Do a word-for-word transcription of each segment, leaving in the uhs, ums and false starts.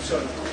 Beleka.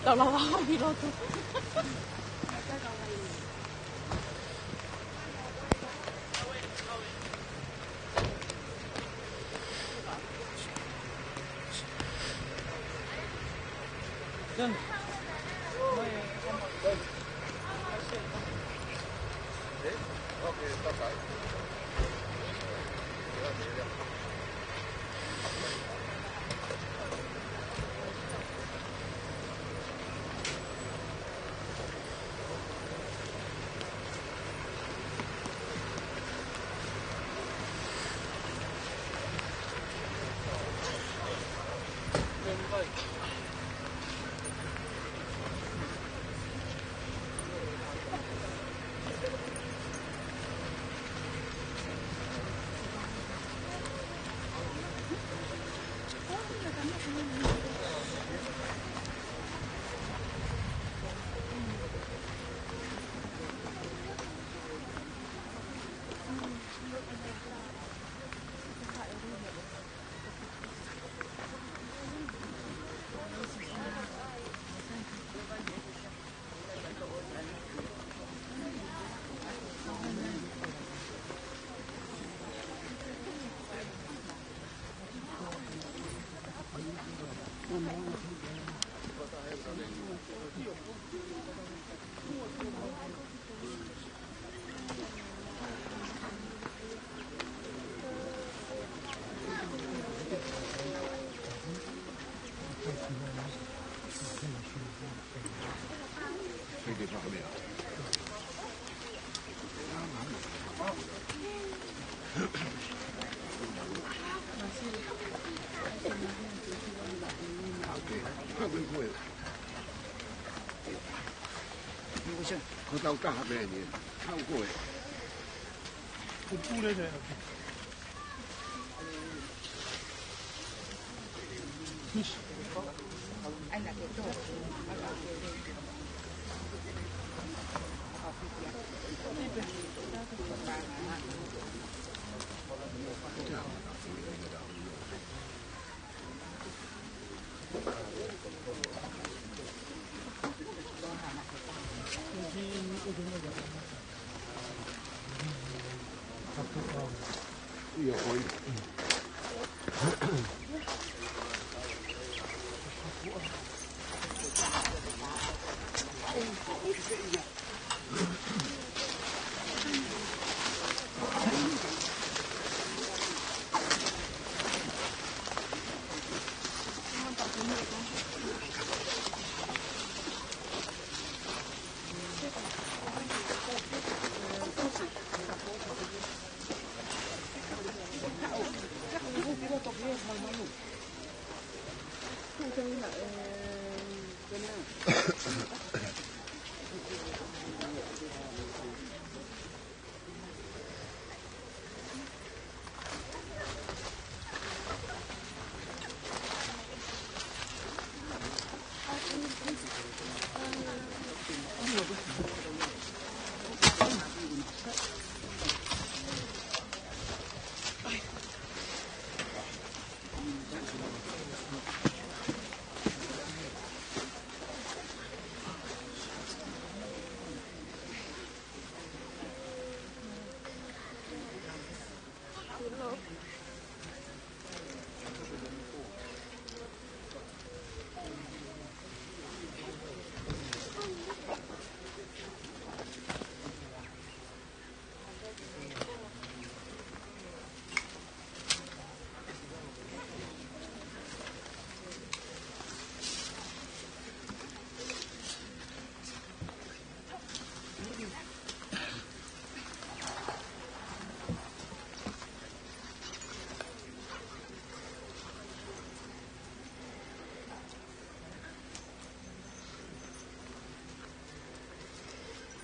Tau lava ʻo ʻilo tu. Ko tau taha pē ni. Kau koe. Ko pule ne.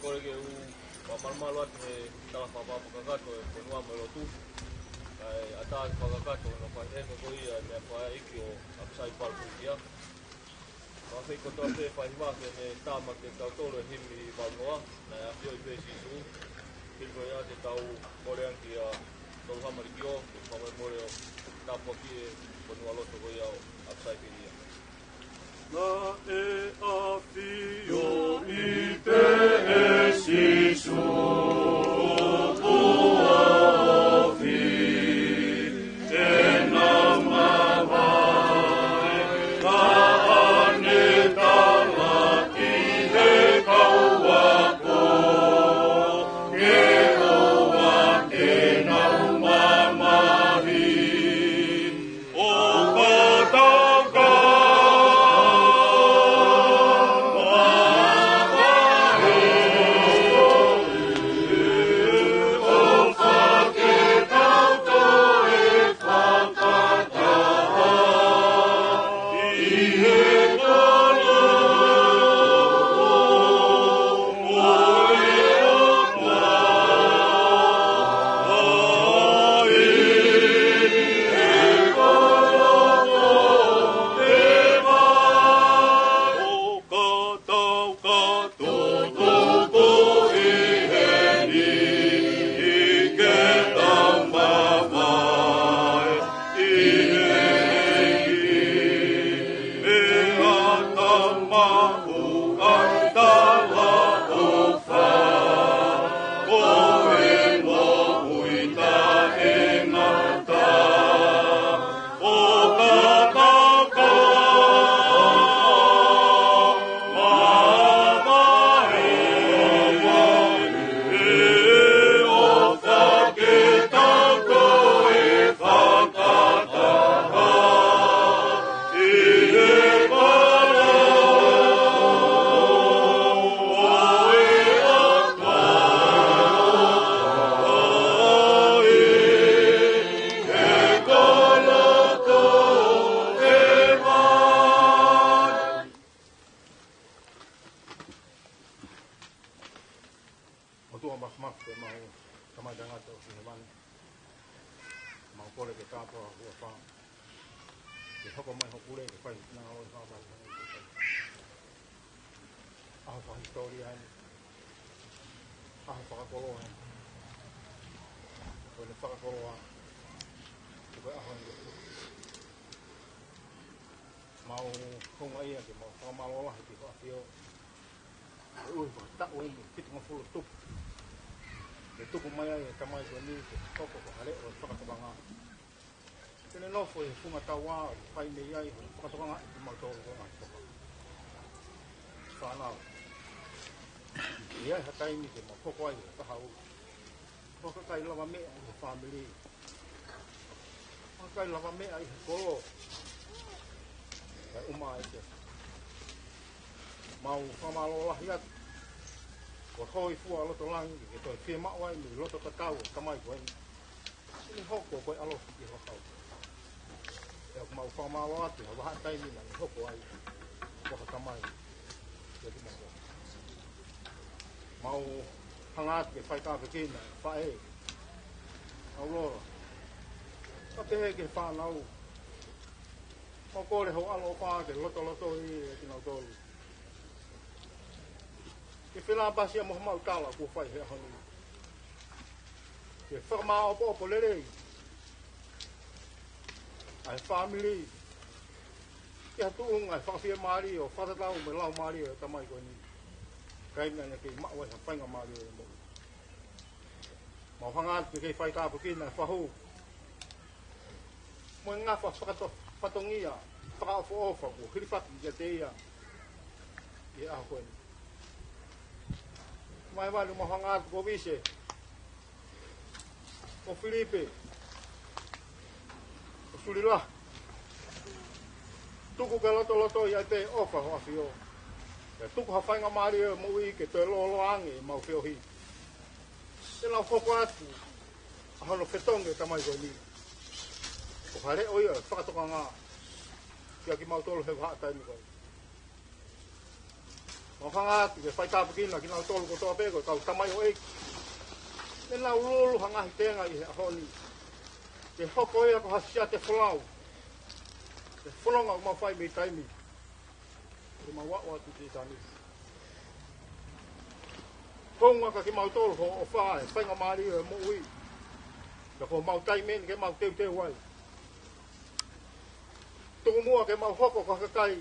Kole ke u fakamalumalu atu he tala fakapapau kakato e fonua mo e lotu. Kae ʻatā ke fakakakato ʻa e fai heni ko ia e meʻa fakaʻeiki ʻo ʻApisai Palukuikia. Fakafeʻiloaki kotoa pē fai hiva ke ne tā maʻa kitautolu e himi valu noa, Naʻe ʻAfioʻi pē Sīsū. Hili ko ia te tau kole ange kia Tolu Hama Likiō, ke fakamolemole ʻo tāpuakiʻi e fonualoto ko ia ʻo ʻApisai Palukuikia. Naʻe ʻafioʻi pē ʻe Sīsū ʻoku ofi ʻena mavae, naʻa ne tala ki he kau ako ke ʻoua te nau mamahi. ʻOtua māfimafi, ko homau Tamai taʻengata ʻoku ʻi hēvani. Mau kole ke tāpuakiʻi ho huafa. Ke hoko mai hoʻo pule, ke fai ho finangalo ʻi he ʻaho ni. ʻAho fakahisitōlia eni. ʻAho fakakoloa eni. Ko ʻene fakakoloa, ko e ʻaho eni. Mau houngaʻia ke mau fakamālō lahi ki hoʻo ʻAfio. Koeʻuhi ko e taʻu eni fitungofulu tupu, ke tuku mai ai e tamai ko eni ke hoko ko ha leʻo ʻo e fakatokanga. Ke ne nofo ʻi he funga taua ʻo fai mei ai hono fakatokangaʻi kimautolu ko e ngaahi toka. Fānau, ʻe ʻi ai ha taimi ke mau hoko ai ko e kahaʻu, ʻo ka ʻikai lavameʻa ʻi he fāmili, ʻo ka ʻikai lavameʻa ʻi he kolo, kae ʻuma ai ke mau fakamālō lahi atu. Ko e hōifua ʻa loto langi ke toe fiemaʻu ai mei loto tatau ʻo e tamai ko eni. ʻI he hoko ko e ʻalofi ki ho kau. ʻE ʻoku mau fakamālō atu he vahaʻa taimi naʻe hoko ai ko ha tamai kiate kimautolu. Mau hanga atu ke fai tāpuekina e faʻē, ʻAulola. Kae pehē ki he fānau. Mau kole ho ʻaloʻofa ke lotolotoi ʻa kinautolu. Ke felāpasi ʻa mo homau tala kuo fai he ʻaho ni. Ke fakamāʻopoʻopo lelei ʻa e fāmili. Ke tuʻunga e fakafiemālie ʻo fakatatau mo e laumālie ʻo e tamai ko eni. Kae ʻikai ke maʻu ai ha faingamālie ʻo e moʻui. Mau hanga atu ke kei fai tāpuekina e fahu mo e ngafa fakato-, fatongia fakaʻofoʻofa kuo hilifaki kiate ia ʻi he ʻaho ko eni. Mai vanu mau hanga atu ko Vise, ko Filipe, ko Sulila. Tuku ke lotolotoi ai pē ʻofa ho ʻAfio. Pea tuku ha faingamālie ʻo e moʻui ke toe lōloa ange ʻemau feohi. Te nau hoko atu ʻa hono fetongi e tamai ko eni. Ko ha leʻo ia ʻo e fakatokanga kiate kimautolu he vahaʻa taimi ko eni. ʻOku hanga atu ke faitāpuekina kinautolu kotoa pē ko e kau tamaioʻeiki. Ke nau lulu ha ngaahi tenga ʻi he ʻaho ni. Ke hoko ia ko ha siate folau. Ke fononga ʻoku mau fai mei taimi. Ke mau aʻu atu ki he taimi. Hounga ka kimautolu hoʻo ʻofa e faingamālie e moʻui. Ka ko homau taimi eni ke mau teuteu ai. Tuku muʻa ke mau hoko ko ha kakai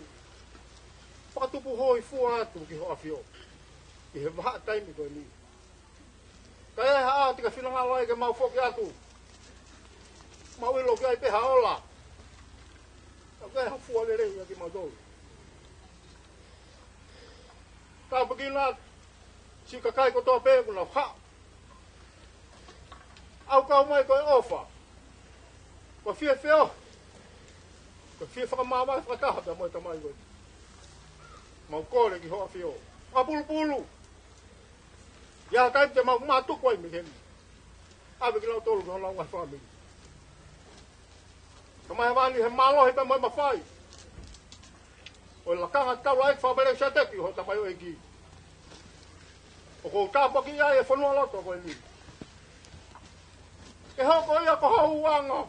fakatupu hōifua atu ki hoʻo ʻafio. ʻI he vahaʻa taimi ko eni. Ka ʻi ai ha ʻaho te ke finangalo ai ke mau foki atu. Mau ʻilo ki ai pē ha ola. Ka ʻoku ʻi ai ha fua lelei ia kimautolu. Tāpuekina siʻi kakai kotoa pē ʻoku nau haʻu. ʻOku kau mai ko e ʻofa. Ko e fie feohi. Ko e fie fakamāvae fakataha pea mo e tamai ko eni. Mau kole ki hoʻo ʻafio. Fakapulupulu. ʻI ha taimi te mau mātuku ai mei heni. ʻAve kinautolu ki honau ngaahi fāmili. Ka mai havani he mālohi pea mo e mafai ʻo e lakanga taulaʻeiki faka-Melekisēteki ʻo hoʻo tamaioʻeiki. ʻOku ou tāpuakiʻi ai e fonualoto ko eni. Ke hoko ia ko ha huʻanga.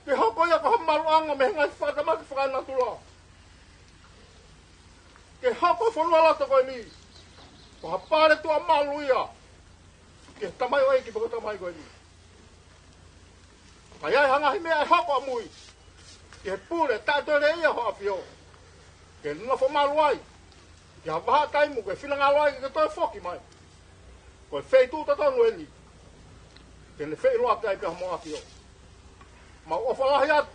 Ke hoko ia ko ha maluʻanga mei he ngaahi fakatamaki fakaenatula. Ke hoko e fonualoto ko eni ko ha pale tuʻa malu ia ki he tamaioʻeiki pe ko e tamai ko eni. Ka ʻi ai ha ngaahi meʻa ʻe hoko ʻamui ki he pule taʻetoeleiʻia hoʻo ʻafio, ke nofo malu ai ki ha vahaʻa taimi ʻoku ke finangalo ai ke toe foki mai. Ko e feituʻu totonu eni ke ne feʻiloaki ai pea mo hoʻo ʻafio. Mau ʻofa lahi atu.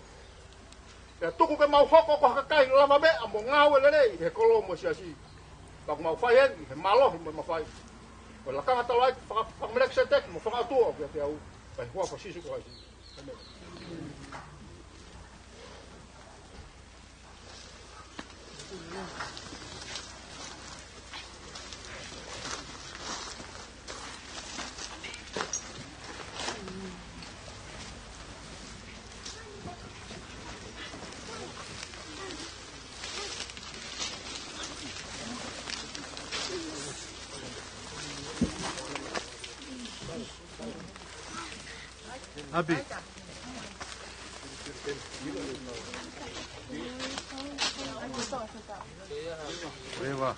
Pea tuku ke mau hoko ko ha kakai lava meʻa mo ngāue lelei he kolo mo e siasi. Pea ʻoku mau fai eni he mālohi mo e mafai ʻo e lakanga taulaʻeiki faka-, faka-Melekisēteki mo fakaʻotua ʻoku ʻiate au. Pea ʻi he huafa ʻo Sīsū Kalaisi. ʻĒmeni. ʻApi. Eva.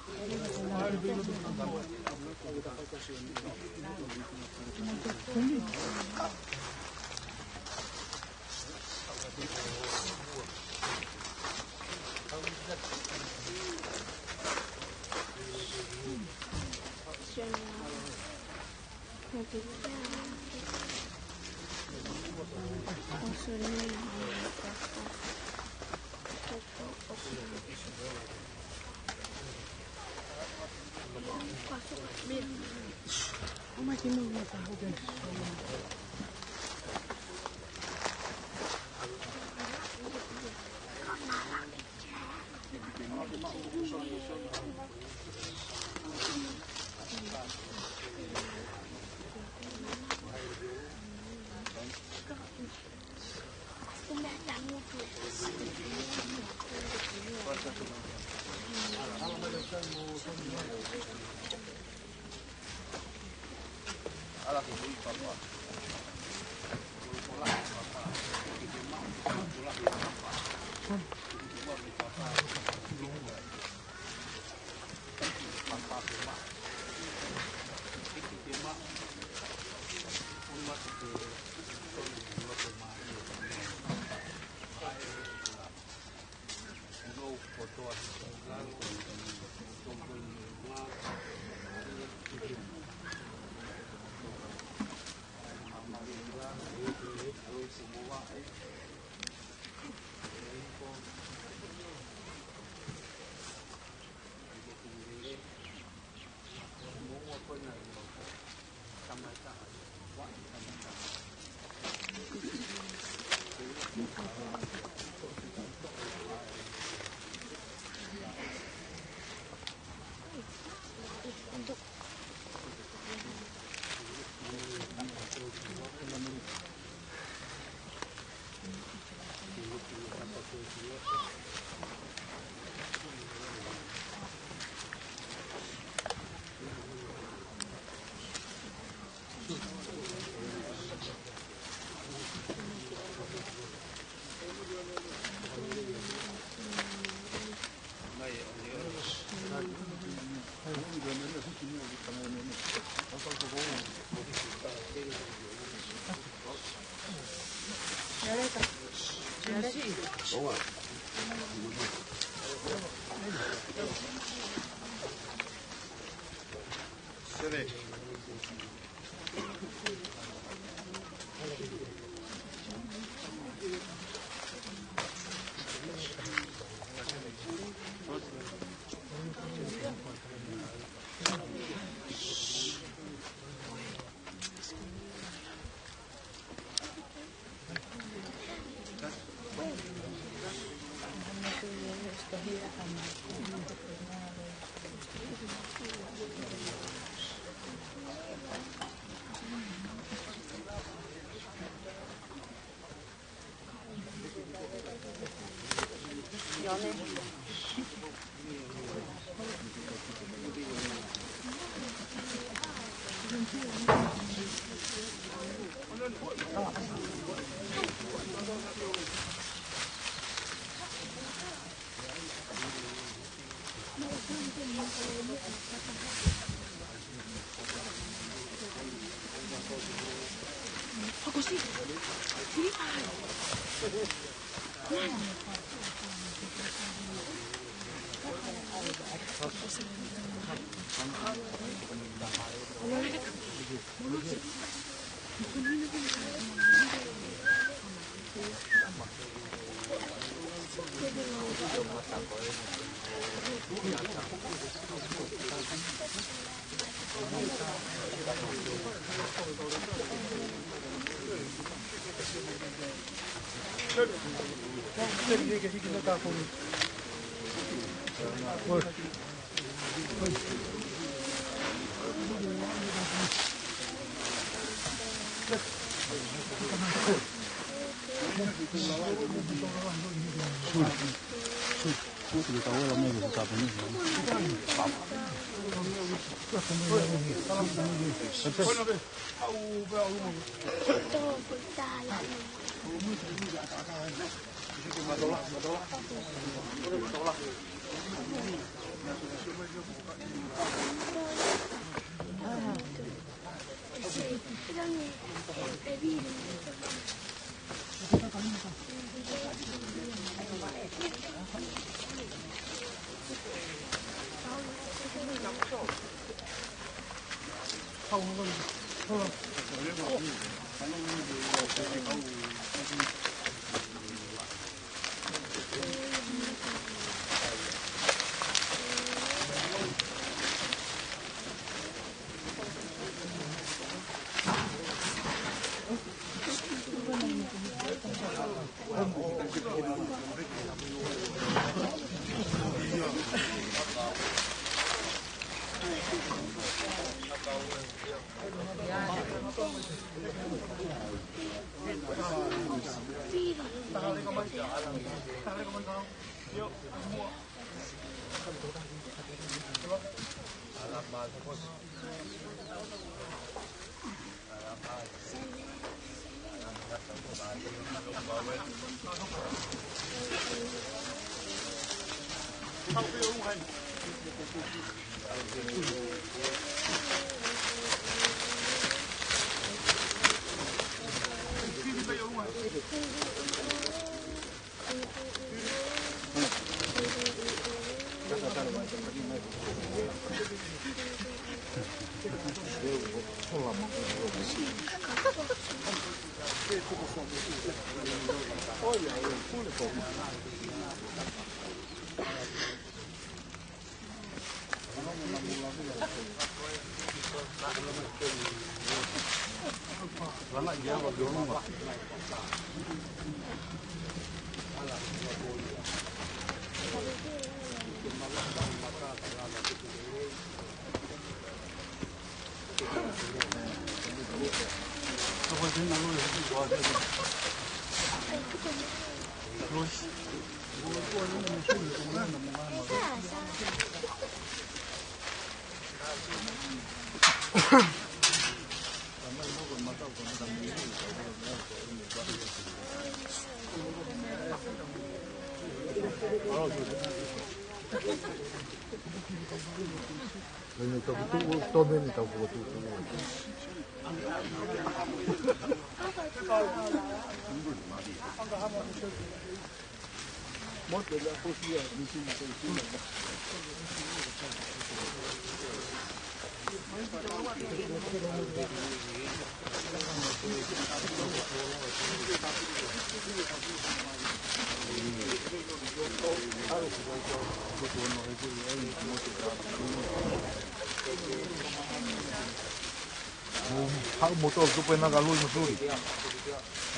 Haʻu mo tau tupu ena ka lui mo suli.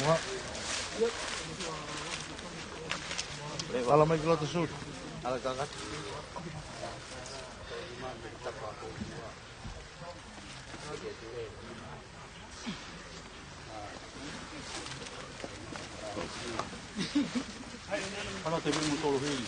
Ua. Ala mai ki loto suli. Ala kaka. Ala te mo tolo hili.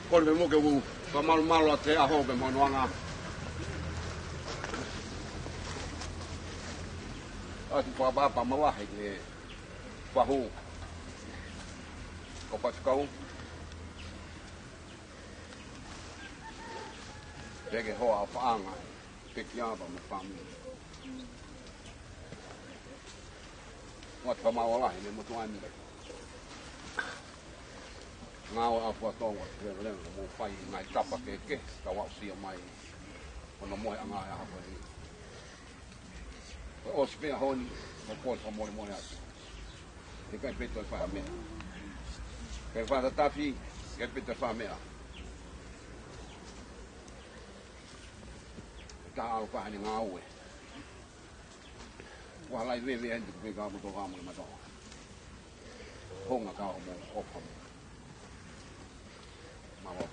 Kole mo ke u, ka malu malu ate aho pe mo noanga. Ati pa pa pa ma wahi ke. Pahu. Ko pa kau. Peke hoa a paʻanga. Peke apa mo fami. Ua tama ola he mo tuani. Ngā o a fua tau a te leo mo fai ngai tapa ke ke. Ka wa usia mai. Ko no mo e anga e aha ko ni. Ko o sipe a honi. Mo ko sa mo mo atu. He kai peto e fai a mea. Kai fai a tafi, kai peto e fai a mea. Ka au fai ni ngāue. Ua lai veve atu pe ka mo to ka mo ma to. Honga ka mo opa. Malo.